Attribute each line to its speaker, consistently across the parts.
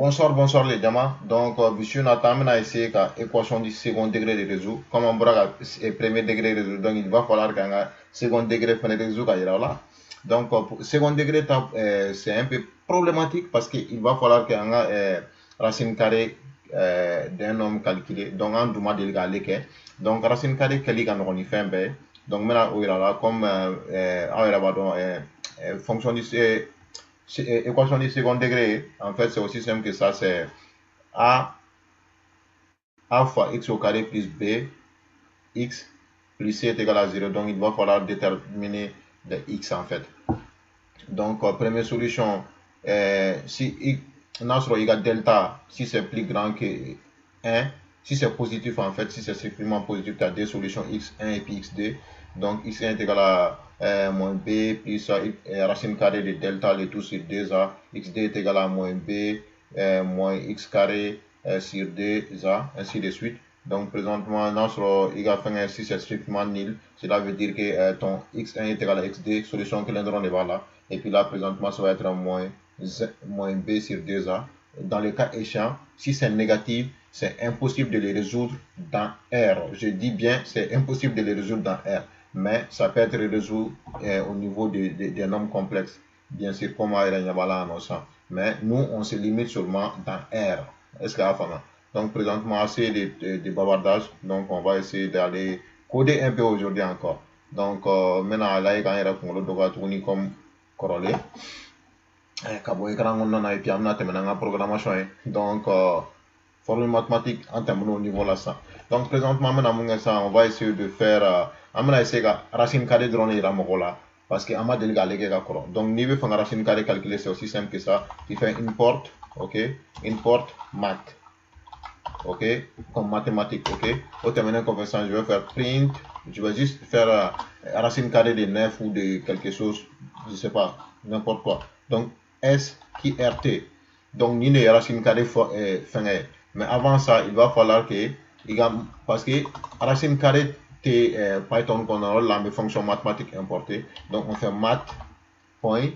Speaker 1: Bonsoir, bonsoir les jama. Donc, bi na an bɛna essayer ka équation du second degré de résoudre. Comme an bɔra ka premier degré résoudre, donc il va falloir k'an ka second degré fɛnɛ résoudre ka yira o la. Donc, pour second degré ta, c'est un peu problématique parce qu'il va falloir k'an ka racine carrée d'un nombre calculé. Donc, an dun ma deli k'ale kɛ. Donc, racine carrée kɛli ka nɔgɔn ni fɛn bɛɛ ye. Donc, n bɛna o yira la comme aw yɛrɛ b'a dɔn fonction du équation du second degré, en fait, c'est aussi simple que ça, c'est A fois x au carré plus B, x plus c est égal à 0. Donc, il va falloir déterminer les x en fait. Donc, première solution, si x, delta, si c'est plus grand que 1, si c'est positif en fait, si c'est strictement positif, tu as deux solutions, x1 et puis x2. Donc, x1 est égal à moins b plus racine carrée de delta, le tout sur 2a. x2 est égal à moins b moins x carré sur 2a, ainsi de suite. Donc, présentement, n'a sɔrɔ i ka fɛngɛ, si c'est strictement nul, cela veut dire que ton x1 est égal à x2, solution kelen dɔrɔn de b'a la. Et puis là, présentement, ça va être moins b sur 2a. Dans le cas échéant, si c'est négatif, c'est impossible de les résoudre dans R. Je dis bien, c'est impossible de les résoudre dans R. Mais ça peut être résolu au niveau des nombres complexes. Bien sûr, comme annonçant. Mais nous, on se limite seulement dans R. Est-ce que ça? Donc, présentement, assez de bavardage. Donc, on va essayer d'aller coder un peu aujourd'hui encore. Donc, maintenant, là, il y a un comme kɔrɔlen ka bɔ écran kɔnɔna na et puis an bɛna tɛmɛ n'an ka programmation ye. Donc, formule mathématique, an tɛmɛn'o niveau la sisan. Donc, présentement, an bɛna mun kɛ sisan? On va essayer de faire, an bɛna essayer ka racine carrée dɔrɔn de yira mɔgɔw la parce que an ma deli k'ale kɛ ka kɔrɔ. Donc n'i bɛ fɛ ka racine carrée calculer, c'est aussi simple que ça. Tu fais import, ok, import math, ok, comme mathématique, ok. O tɛmɛnen kɔfɛ sisan, je vais faire print, je vais juste faire racine carrée de 9 ou de quelque chose, je sais pas, n'importe quoi. Donc SQRT. Donc nin de ye racine carrée fɛngɛ ye. Mais avant ça, il va falloir que i ka, parce que racine carrée tɛ Python kɔnɔ, o de la an bɛ fonction mathématique importer. Donc on fait math point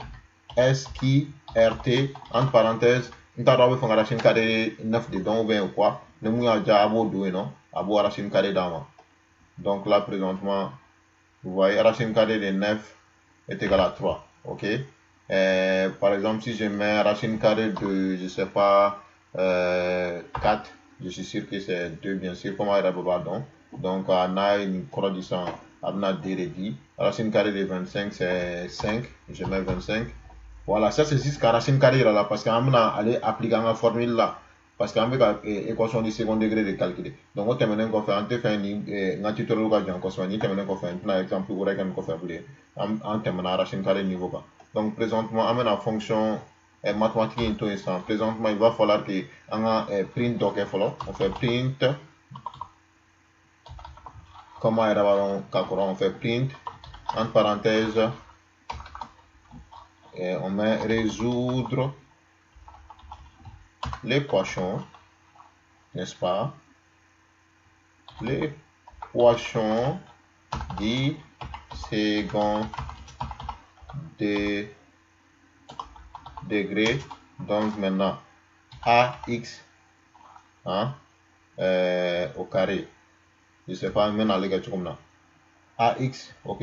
Speaker 1: SQRT entre parenthèses. N t'a dɔn aw bɛ fɛ ka racine carrée 9 de dɔn ou bien quoi. Ni mun y'a diya, a b'o don yen nɔ, a b'o racine carrée d'a ma. Donc là, présentement, vous voyez, racine carrée de 9 est égal à 3, ok. Par exemple, si je mets racine carrée de, je sais pas, 4, je suis sûr que c'est 2, bien sûr, comme a yɛrɛ b'a dɔn. Donc n'a ye nin kɔrɔ di sisan, a bɛna 2 de di. Racine carrée de 25, c'est 5, je mets 25. Voilà, ça c'est juste ka racine carrée yira la parce que an bɛna ale appliquer an ka formule la parce que an bɛ ka équation du second degré de calculer. Donc o tɛmɛnen kɔfɛ, an tɛ fɛ ni n ka tutoriel ka jan kosɛbɛ. Nin tɛmɛnen kɔfɛ, n tɛna exemple wɛrɛ kɛ nin kɔfɛ bilen. An tɛmɛna racine carrée niveau kan. Donc présentement, an bɛna fonction mathématique in to yen sisan. Présentement, il va falloir que an ka print dɔ kɛ fɔlɔ. On fait print, comme a yɛrɛ b'a dɔn ka kɔrɔ, on fait print entre parenthèses et on met résoudre l'équation, n'est-ce pas, l'équation du second degré. Donc maintenant, ax, hein, au carré, je sais pas maintenant ale kɛ cogo min na, ax, ok,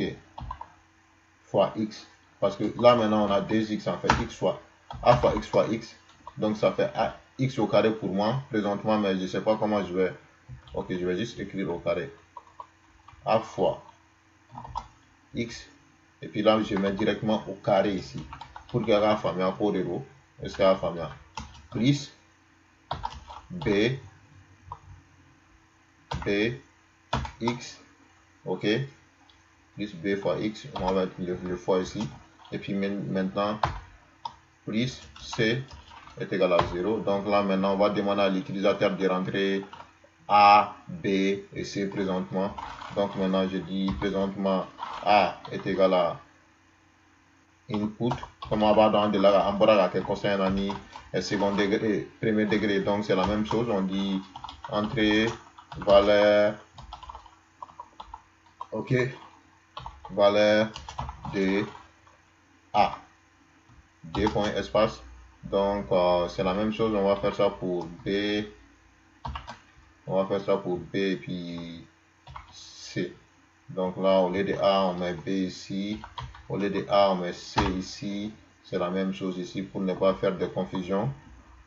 Speaker 1: fois x, parce que là maintenant on a 2x en fait, x fois a fois x fois x, donc ça fait x au carré pour moi présentement, mais je sais pas comment je vais, ok, je vais juste écrire au carré a fois x et puis là je mets directement au carré ici pour que a faamuya ko de don. Est ce que a faamuya? Plus b b x, ok, plus b fois x, on va mettre le fois ici, et puis maintenant plus c est égal à 0. Donc là maintenant, on va demander à l'utilisateur de rentrer A, B et C présentement. Donc maintenant, je dis présentement A est égal à input, comme on va dans de la an bɔra ka kɛ kɔsɛbɛ na ni second degré, premier degré. Donc c'est la même chose, on dit entrée valeur, ok, valeur de A, deux points espace. Donc, c'est la même chose. On va faire ça pour B. On va faire ça pour B et puis C. Donc là, au lieu de A, on met B ici. Au lieu de A, on met C ici. C'est la même chose ici pour ne pas faire de confusion.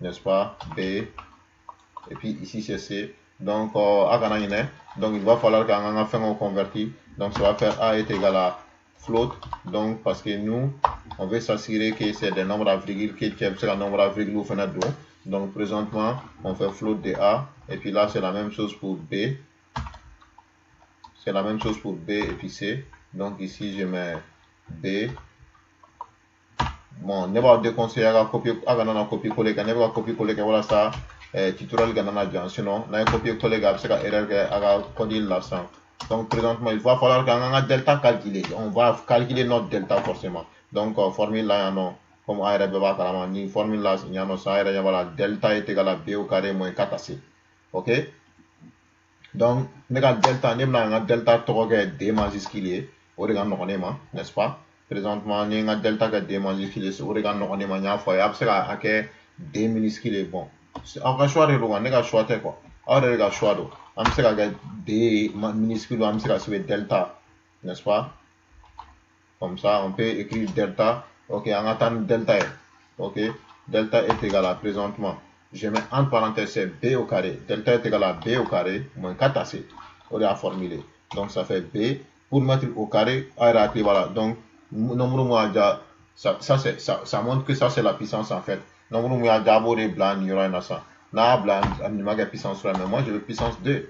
Speaker 1: N'est-ce pas? B. Et puis ici, c'est C. Donc, a kana ɲinɛ. Donc, il va falloir qu'an ka fɛngɛw converti. Donc, ça va faire A est égal à float. Donc, parce que nous, on veut s'assurer que c'est des nombres à virgule, que tu as un nombre à virgule ou fenêtre. Donc, présentement, on fait float de A. Et puis là, c'est la même chose pour B. C'est la même chose pour B et puis C. Donc, ici, je mets B. Bon, ne b'a déconseiller à copier, a kana copier-coller, ne b'a copier-coller, voilà ça. Tutoriel kana na jan, sinon n'a ye copier-coller kɛ, a bɛ se ka erreur kɛ a ka code la sisan. Donc présentement, il va falloir qu'an ka delta calculer. On va calculer notre delta forcément. Donc formule la yan nɔ, comme a yɛrɛ bɛɛ b'a kalama, ni formule la yan nɔ sisan, a yɛrɛ ɲɛ b'a la, delta est égal à b au carré moins 4ac. Ok, donc ne ka delta, ne bɛna n ka delta tɔgɔ kɛ d majuscule ye, o de ka nɔgɔn ne ma, n'est-ce pas? Présentement, ni n ka delta kɛ d majuscule ye, o de ka nɔgɔn ne ma. N y'a fɔ a ye, a bɛ se ka kɛ d minuscule ye. Bon, aw ka choix de don quoi, ne ka choix tɛ quoi, aw yɛrɛ de ka choix don. An bɛ se ka kɛ d minuscule, an bɛ se ka sɛbɛn delta, n'est-ce pas? Comme ça, on peut écrire delta. Ok, an ka taa ni delta ye. Ok, delta est égal à, présentement, je mets entre parenthèses, c'est b au carré. Delta est égal à b au carré moins 4ac. O de y'a formulé. Donc ça fait b pour mettre au carré, a yɛrɛ hakili b'a la. Donc nombre mun y'a ja, ça c'est ça, ça montre que ça, c'est la puissance en fait. Nombre mun y'a ja, a b'o de bila nin yɔrɔ in na sisan. N'a y'a bila, nin ma kɛ puissance 3, mais moi, je veux puissance 2,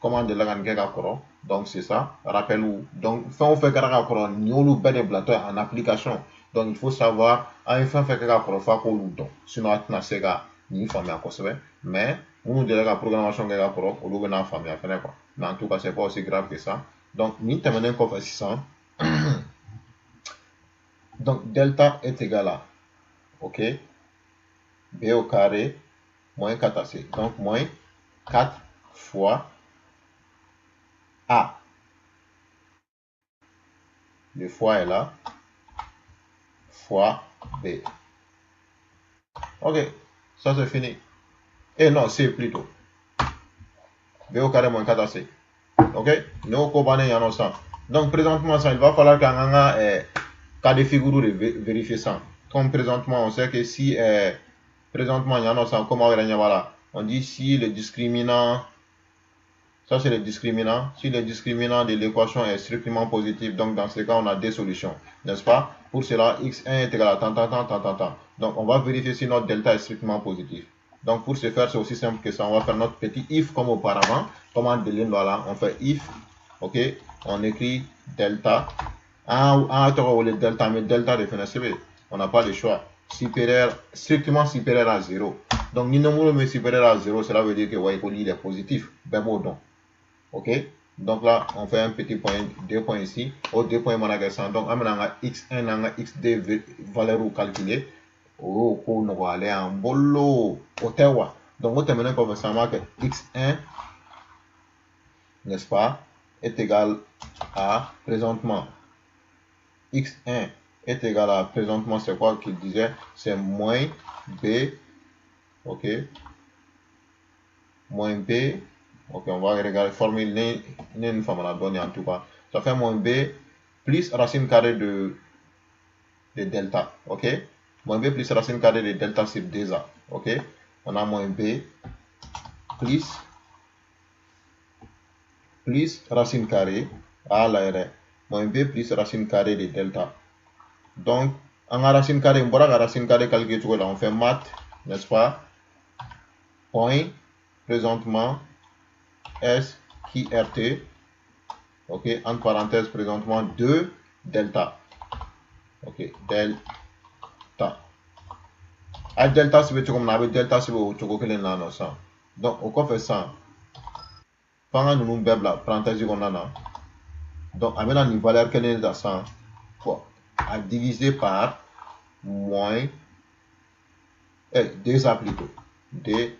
Speaker 1: comme an delila ka nin kɛ ka kɔrɔ. Donc c'est ça, rappel. Donc fɛn o fɛn kɛra ka kɔrɔ, nin y'olu bɛɛ de bilatɔ ye en application. Donc il faut savoir, an ye fɛn fɛn kɛ ka kɔrɔ, f'a k'olu dɔn, sinon a tɛna se ka nin faamuya kosɛbɛ. Mais minnu delila ka programmation kɛ ka kɔrɔ, olu bɛna faamuya fɛnɛ quoi. Mais en tout cas, c'est pas aussi grave que ça. Donc nin tɛmɛnen kɔfɛ sisan, donc delta est égal à, ok, b au carré moins 4ac. Donc moins 4 fois a. Le fois est là, fois b. Ok, ça c'est fini. Et non, c plutôt. B au carré moins 4ac. Ok, nous avons ça. Donc présentement, ça, il va falloir qu'on ait cas de figure de vérifier ça. Comme présentement, on sait que si, présentement, il y en a ça, comment voilà, on dit si le discriminant, ça c'est le discriminant, si le discriminant de l'équation est strictement positif, donc dans ce cas, on a deux solutions, n'est-ce pas? Pour cela, x1 est égal à tant, tant, tant, tant, tant, tant. Donc, on va vérifier si notre delta est strictement positif. Donc, pour ce faire, c'est aussi simple que ça. On va faire notre petit if comme auparavant. Comme en voilà, on fait if, ok, on écrit delta. Ah, ah, le delta, mais delta de FNSB, on n'a pas le choix. Supérieur, strictement supérieur à 0. Donc, ni nombre est supérieur à 0, cela veut dire que ouais, il est positif. Ben bon, donc. Ok? Donc là, on fait un petit point, deux points ici. Au deux points, on a. Donc, on a x1, on a x2 valeur calculer. Oh, ko nɔgɔyalen an bolo, o tɛ wa? Donc o tɛmɛnen kɔfɛ sisan, an b'a kɛ x1, n'est-ce pas, est égal à, présentement, x1 est égal à, présentement, c'est quoi qu'il disait? C'est moins b, ok, moins b. Ok, on va regarder formule ni ni famana dɔɔni. En tout cas, ça fait moins b plus racine carrée de delta. Ok, moins b plus racine carrée de delta sur 2a. Ok, on a moins b plus racine carrée a la yɛrɛ, moins b plus racine carrée de delta. Donc an ka racine carrée, n bɔra ka racine carrée calculer cogo la, on fait Math, n'est-ce pas, point, présentement, SQRT, ok, entre parenthèses, présentement, 2 delta. Ok, delta, a delta sɛbɛn cogo min na, a bɛ delta sɛbɛn o cogo kelen na nɔ sisan. Donc o kɔfɛ sisan, f'an ka ninnu bɛɛ bila parenthèse kɔnɔna na. Donc a bɛna nin valeur kelen ta sisan, bon, à diviser par moins 2a plutôt, 2a,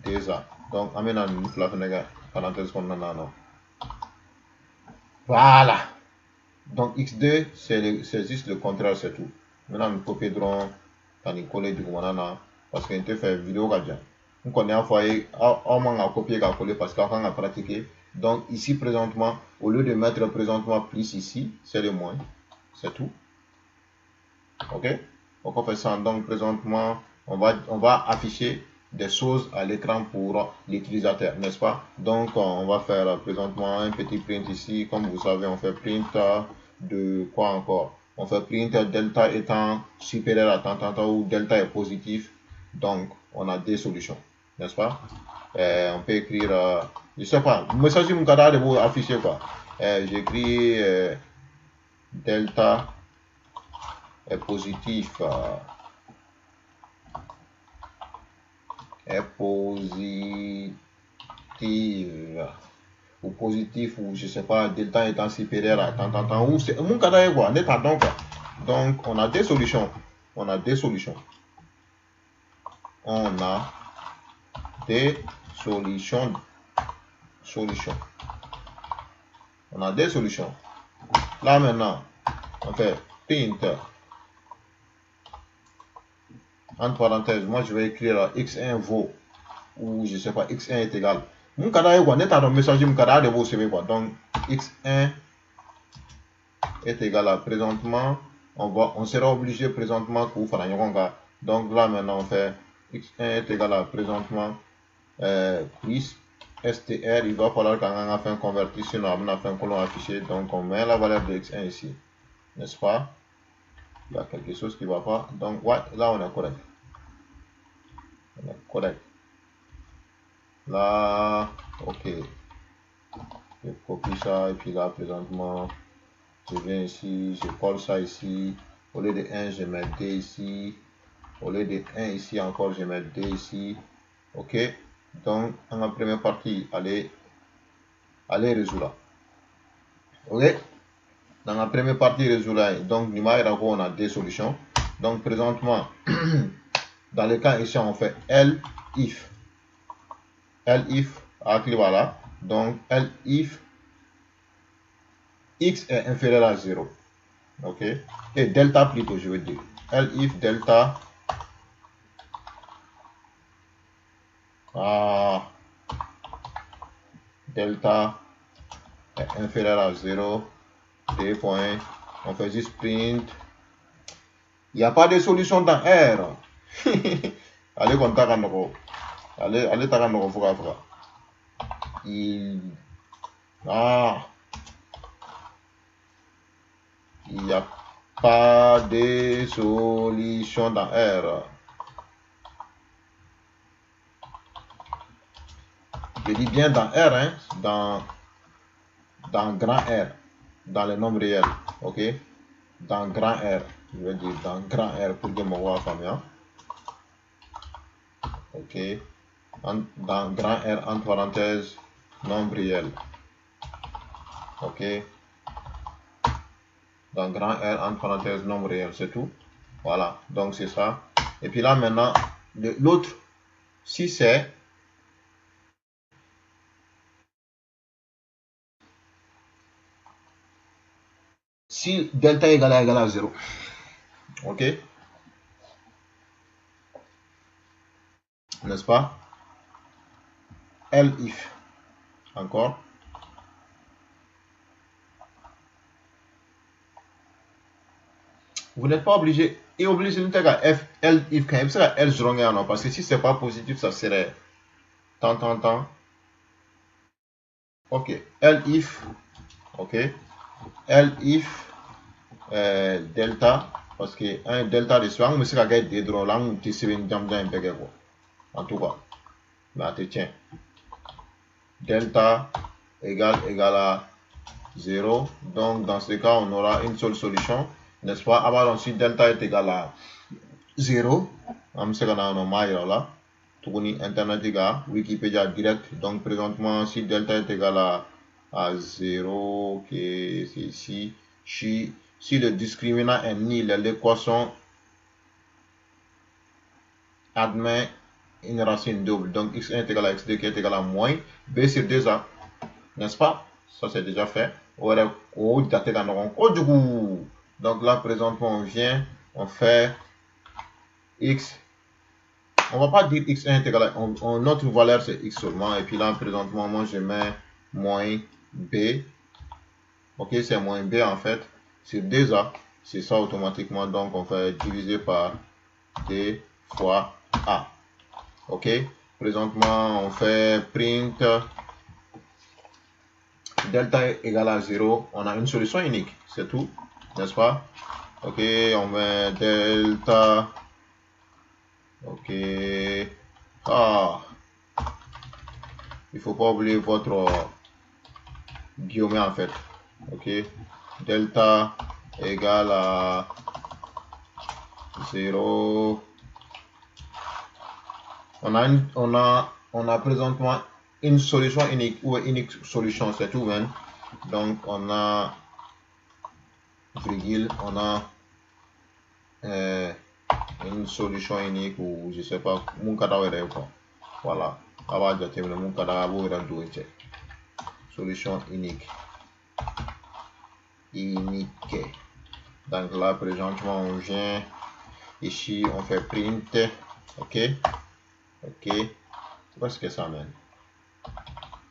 Speaker 1: 2a. Donc an bɛna ninnu fila fɛnɛ kɛ parenthèse kɔnɔna na nɔ. Voilà. Donc x2, c'est juste le contraire, c'est tout. Maintenant, nous copier dɔrɔn ka nin coller dugumana na parce que n tɛ fɛ vidéo ka jan. N kɔni y'a fɔ a ye, aw man ka copier ka coller parce qu'aw kan ka pratiquer. Donc ici présentement, au lieu de mettre présentement plus ici, c'est le moins. C'est tout. Ok? Donc on fait ça. Donc présentement, on va afficher des choses à l'écran pour l'utilisateur, n'est-ce pas? Donc on va faire présentement un petit print ici. Comme vous savez, on fait print de quoi encore? On fait print delta étant supérieur à tant, tant, tant ou delta est positif. Donc on a deux solutions, n'est-ce pas? On peut écrire, je sais pas, message de vous afficher quoi. J'écris delta est positif. Est positive ou positif ou je sais pas, delta étant supérieur à tant, tant, tant, ou c'est mon cas quoi, net donc quoi. Donc on a deux solutions, on a deux solutions, on a des solutions, solutions, on a des solutions. Là maintenant, on fait print entre parenthèses, moi je vais écrire x1 vaut, ou je sais pas, x1 est égal. Mon cas quoi, net un message mon cas de vous quoi. Donc x1 est égal à présentement, on sera obligé présentement pour faire. Donc là maintenant on fait x1 est égal à présentement plus str, il va falloir qu'on a fait un convertir, sinon on a fait un colon affiché. Donc on met la valeur de x1 ici, n'est-ce pas? Il y a quelque chose qui va pas. Donc ouais, là on est correct. On est correct. Là, ok. Je copie ça et puis là, présentement, je viens ici, je colle ça ici. Au lieu de 1, je mets 2 ici. Au lieu de 1 ici encore, je mets 2 ici. Ok. Donc, en la première partie, allez, allez résoudre là. Ok. Dans la première partie, résoudre là. Donc, on a deux solutions. Donc, présentement, dans le cas ici, on fait L if. L if, voilà. Donc, L if x est inférieur à 0. Ok. Et delta plutôt, je veux dire. L if delta. Ah, delta est inférieur à 0. 2 points. On fait juste print. Il n'y a pas de solution dans R. Allez, contact. Allez, allez, il n'y a pas de solution dans R. Je dis bien dans R, hein, dans grand R, dans les nombres réels, ok? Dans grand R, je vais dire dans grand R pour que mon roi famille. Ok, dans grand R, entre parenthèses, nombre réel. Ok, dans grand R, entre parenthèses, nombre réel, c'est tout. Voilà, donc c'est ça. Et puis là, maintenant, l'autre, si c'est si delta égale à égal à 0. Ok? N'est-ce pas? L if. Encore. Vous n'êtes pas obligé. Et obligé de faire F, L if quand même, c'est L non, parce que si c'est pas positif, ça serait tant, tant, tant. Ok. L if. Ok. L if delta, parce que un delta de soi, on sait qu'il y a des droits là, on peut se faire quoi. En tout cas, mais tiens, delta égale égal à 0. Donc dans ce cas, on aura une seule solution, n'est-ce pas? Alors si delta est égal à 0, on sait qu'on a un là. Tout internet Wikipédia direct. Donc présentement, si delta est égal à 0, ok, c'est ici. Si le discriminant est nul, l'équation admet une racine double. Donc x1 est égal à x2 qui est égal à moins b sur 2a, n'est-ce pas? Ça c'est déjà fait. O yɛrɛ o jate ka nɔgɔn kojugu. Donc là, présentement, on vient, on fait x. On va pas dire x1 est égal à, notre valeur c'est x seulement. Et puis là, présentement, moi je mets moins b. Ok, c'est moins b en fait, sur 2a. C'est ça automatiquement. Donc on fait diviser par d fois a. Ok, présentement, on fait print delta égale à 0. On a une solution unique, c'est tout, n'est-ce pas? Ok, on met delta. Ok. Ah, il faut pas oublier votre guillemets en fait. Ok, delta égale à 0. On a présentement une solution unique ou unique solution, c'est tout, hein. Donc on a virgule, on a une solution unique ou je sais pas, mun ka d'aw yɛrɛ ye quoi. Voilà, a b'a jateminɛ mun ka d'a b'o yɛrɛ don cɛ. Solution unique. Unique. Donc là, présentement, on vient ici, on fait print. Ok. Ok. Où est-ce que ça mène?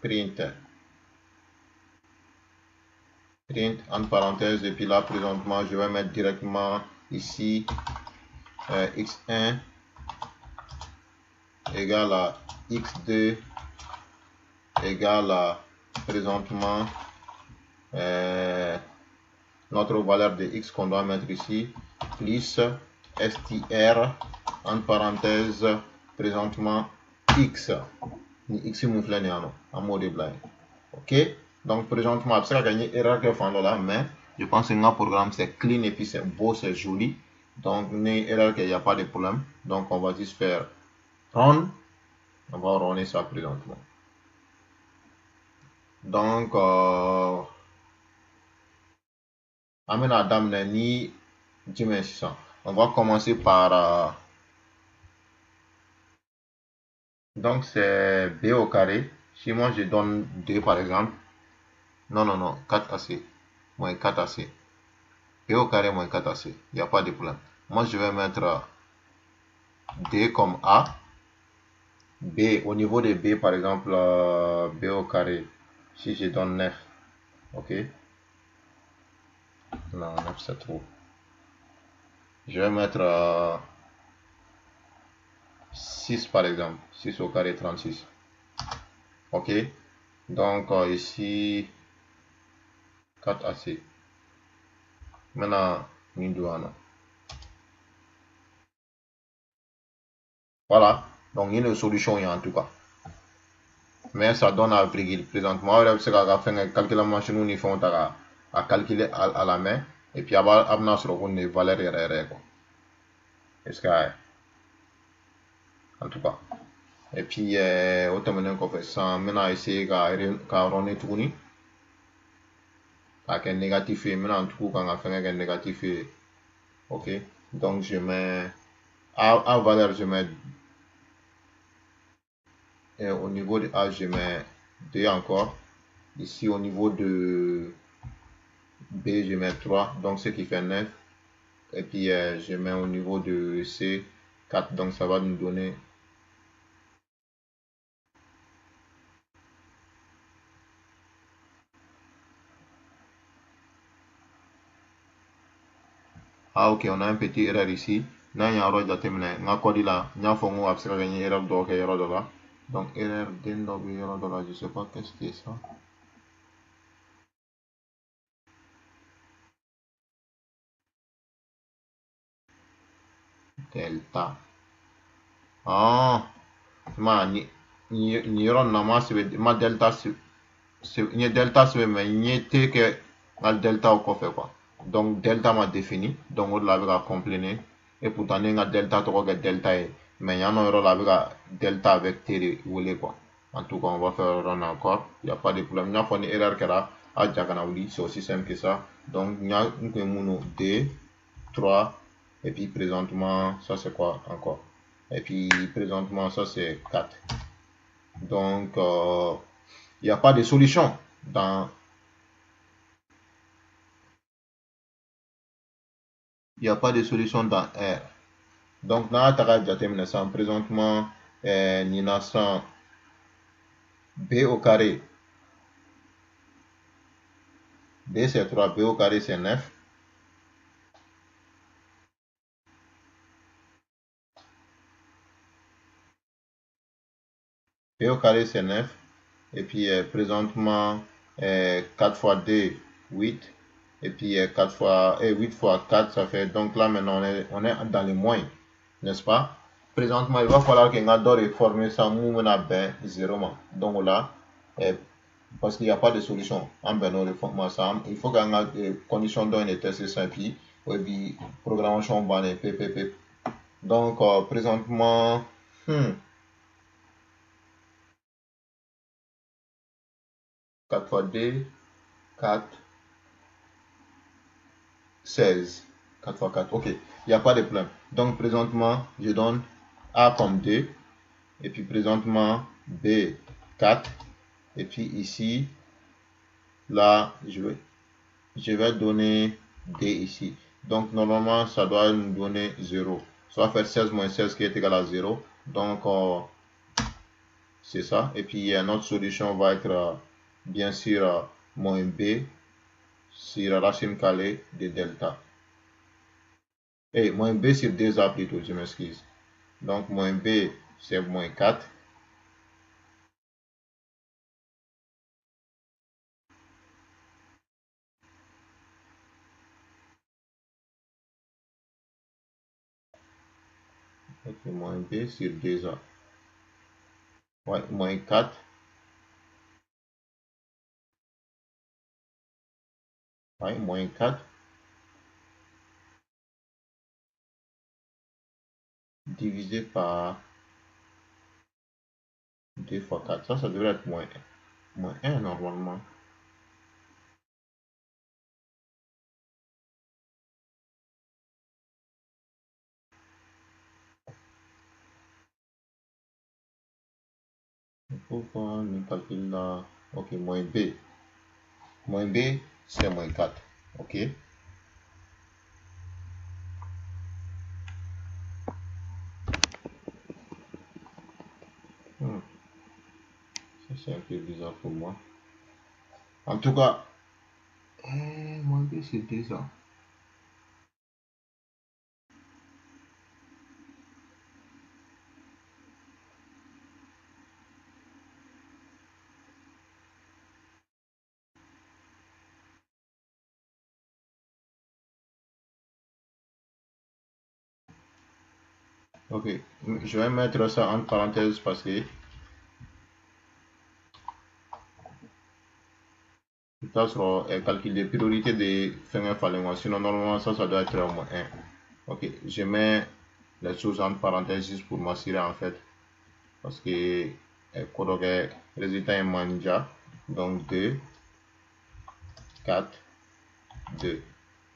Speaker 1: Print. Print entre parenthèses. Et puis là, présentement, je vais mettre directement ici x1 égale à x2 égale à présentement notre valeur de x qu'on doit mettre ici, plus str entre parenthèses présentement x ni x mun filɛ nin ye yan nɔ an b'o de bila yen. Ok, donc présentement a bɛ se ka kɛ n ye erreur kɛ fan dɔ la, mais je pense que n ka programme c'est clean et puis c'est beau, c'est joli. Donc ni erreur kɛ, il y a pas de problème. Donc on va juste faire run, on va runner ça présentement. Donc an bɛna daminɛ ni jumɛn sisan? On va commencer par donc c'est b au carré. Si moi je donne 2 par exemple, non, non, non, 4ac moins 4ac, b au carré moins 4ac, il n'y a pas de problème. Moi je vais mettre d comme a, b au niveau de b par exemple, b au carré, si je donne 9, ok, non, 9 c'est trop. Je vais mettre 6 par exemple, 6 au carré 36. Ok, donc ici 4ac. Maintenant, nin. Voilà, donc il y a une solution en tout cas. Mais ça donne à virgule. Présentement, on va faire un calcul machine ni fɛnw ta à calculer à la main. Et puis, a bɛna sɔrɔ ko nin valeur yɛrɛ yɛrɛ quoi. Est-ce que en tout cas. Et puis, o tɛmɛnen kɔfɛ sisan, n bɛna essayer ka runner tuguni. K'a kɛ négatif ye. N bɛna tugu kan ka fɛngɛ kɛ négatif ye. Ok. Donc, je mets A valeur, je mets et au niveau de A, je mets 2 encore. Ici, au niveau de B, je mets 3, donc ce qui fait 9. Et puis, je mets au niveau de C, 4, donc ça va nous donner Ah ok, on a un petit erreur ici. N'an y'a yɔrɔ jateminɛ n ka code la, n y'a fɔ n ko a bɛ se ka kɛ n ye erreur dɔw kɛ yɔrɔ dɔ la. Donc erreur den dɔ bɛ yɔrɔ dɔ la, je sais pas qu'est-ce qui est ça. Delta. Ah, ma ni nin yɔrɔ nin na ma sɛbɛn ma delta n ye delta sɛbɛn mais n ye T kɛ n ka delta kɔfɛ quoi. Donc delta ma défini, donc o de la a bɛ ka complainer. Et pourtant ne ye n ka delta tɔgɔ kɛ delta ye, mais yan nɔ yɔrɔ la a bɛ ka delta avec T de wele quoi. En tout cas, on va faire run encore, il y a pas de problème. N y'a fɔ ni erreur kɛra a ja kana wuli, c'est aussi simple que ça. Donc n y'a n kun ye mun 2 3 et puis présentement ça c'est quoi encore? Et puis présentement ça c'est 4. Donc il n'y a pas de solution dans Il n'y a pas de solution dans R. Donc, n'a taga jateminɛ sisan, présentement, nin na sisan, B au carré. B c'est 3, B au carré c'est 9. B au carré c'est 9. Et puis présentement, 4 fois 2, 8. Et puis 4 fois, et 8 fois 4, ça fait. Donc là maintenant, on est dans les moins, n'est-ce pas? Présentement, il va falloir que n ka dɔ de former ça mun bɛna bɛn 0 ma. Donc là, parce qu'il n'y a pas de solution, an bɛnn'o de ma ça, il faut qu'an ka condition dɔ in de tester ça, et puis programmation bannen PPP. Donc présentement, 4 fois 2, 4, 16. 4 fois 4, ok, il n'y a pas de problème. Donc présentement, je donne A comme 2, et puis présentement B 4, et puis ici, là, je vais donner D ici. Donc normalement, ça doit nous donner 0. Ça va faire 16 moins 16 qui est égal à 0. Donc c'est ça. Et puis notre solution va être bien sûr moins B sur racine carrée de delta. Et moins B sur 2A plutôt, je m'excuse. Donc moins B, c'est moins 4. Ok, moins B sur 2A. Ouais, moins 4. Ouais, moins 4 divisé par 2 fois 4. Ça devrait être moins 1. Moins 1 normalement. Il faut voir le calcul là. Ok, moins B. Moins B, c'est moins 4. Ok. Ça, c'est un peu bizarre pour moi. En tout cas, moins B, c'est 2A. Ok, je vais mettre ça entre parenthèses parce que ça sera un calcul de priorité de fɛngɛ falen quoi. Sinon, normalement, ça doit être au moins 1. Ok, je mets les choses entre parenthèses juste pour m'assurer en fait. Parce que ko dɔ kɛ résultat est manja. Donc 2, 4, 2,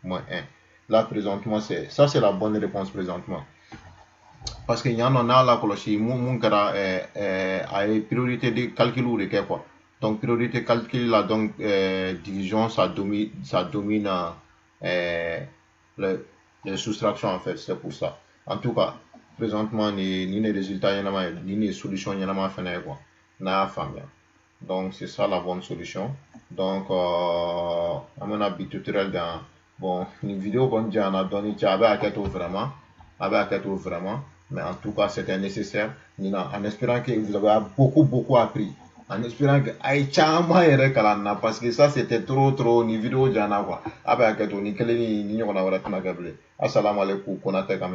Speaker 1: moins 1. Là, présentement, c'est ça, c'est la bonne réponse présentement. Parce que yan nɔ n'a lakɔlɔsi mun kɛra a ye priorité de calcul de kɛ quoi. Donc priorité calcul là, donc division, ça domine les soustractions en fait, c'est pour ça. En tout cas, présentement, ni ne résultat ɲɛnama ye, ni ne solution ɲɛnama fɛnɛ ye quoi, n'a y'a faamuya. Donc c'est ça la bonne solution. Donc an bɛna bi tutoriel dan. Bon, nin vidéo kɔni janyana dɔɔni cɛ, a bɛ hakɛ to vraiment, a bɛ hakɛ to vraiment. Mais en tout cas, c'était nécessaire. En espérant que vous avez beaucoup, beaucoup appris. En espérant que a ye caman yɛrɛ kalan na parce que ça, c'était trop, trop. Ni vidéo jana quoi. A bɛ hakɛ to ni kelen ni ɲɔgɔnna wɛrɛ tɛna kɛ bilen. Assalamu alaikum, Konatɛ ka.